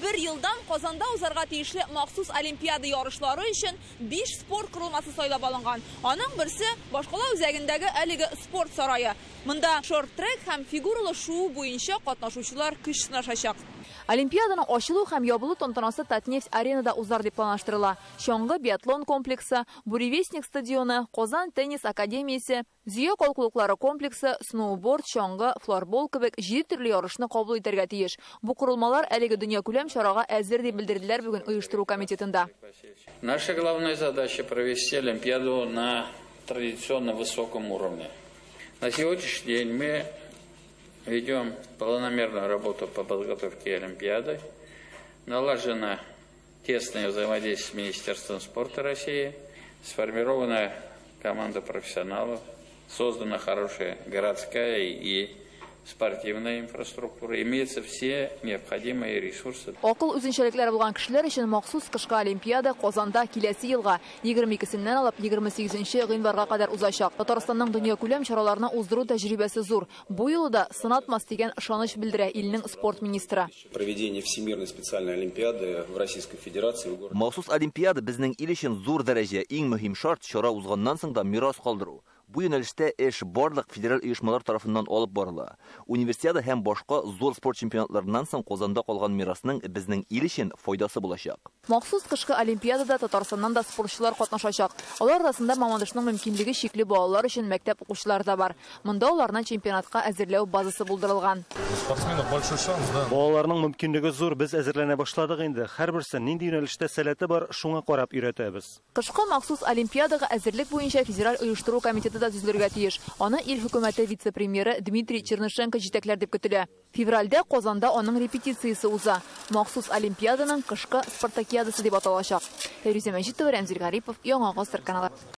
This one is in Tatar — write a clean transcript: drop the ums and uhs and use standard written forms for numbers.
Бер елдан Казанда узарга тиешле махсус Олимпиада ярышлары өчен 5 спорт корылмасы сайлап алынган. Аның берсе башкала үзәгендәге әлеге спорт сарае. Монда шорт-трек һәм фигуралы шуу буенча катнашучылар көч сынашачак. Олимпиаданың ачылу һәм ябылу тантанасы Татнефть аренада узар дип планлаштырыла. Чаңгы биатлон комплексы, Буревестник стадионы, Казан теннис академиясе, Зөя калкулыклары комплексы, сноуборд, чаңгы, флорбол кебек 7 төрле ярышны кабул итәргә тиеш. Бу корылмалар әлеге дөньякүләм чарага әзер дип белдерделәр бүген оештыру комитетында. Наша главная задача провести Олимпиаду на традиционно высоком уровне. На сегодняшний день мы ведем планомерную работу по подготовке Олимпиады. Налажено тесное взаимодействие с Министерством спорта России, сформирована команда профессионалов, создана хорошая городская и спортивная инфраструктура, имеются все необходимые ресурсы. Акыл үзенчәлекләре булган кешеләр өчен махсус кышкы Олимпиада Казанда киләсе елга 22-сеннән алып 28 гыйнварга кадәр узачак. Татарстанның дөньякүләм чараларны уздыру тәҗрибәсе зур. Бу юлы да сынатмас дигән ышаныч белдерә илнең спорт министры. Проведение Всемирной специальной олимпиады в Российской Федерации в городе. Махсус Олимпиада безнең ил өчен зур дәрәҗә, иң мөһим шарт чара узганнан соң да мирас калдыру. Бу юнәлештә эш барлык федераль оешмалар тарафыннан алып барыла. Универсиада һәм башка зур спорт чемпионатларыннан соң Казанда калган мирасның безнең ил өчен файдасы булачак. Махсус кышкы Олимпиадада Татарстаннан да спортчылар катнашачак. Алар арасында Мамадышның мөмкинлеге чикле балалар өчен мәктәп укучылары да бар. Монда аларны чемпионатка әзерләү базасы булдырылган. Спортсменов большой шанс, да. Балаларның мөмкинлеге зур, без әзерләнә башладык инде. Һәрберсе нинди юнәлештә сәләте бар, шуңа карап өйрәтәбез. Кышкы махсус Олимпиадага әзерлек буенча федераль оештыру комитеты да төзелергә тиеш. Аны ил хөкүмәте вице-премьеры Дмитрий Чернышенко җитәкләр дип көтелә. Февральдә Казанда аның репетициясе уза. Махсус Олимпиаданың кышкы спартакиадасы дип аталачак. Фәйрүзә Мәҗитова, Рәмзил Гарипов, Яңа Гасыр каналы.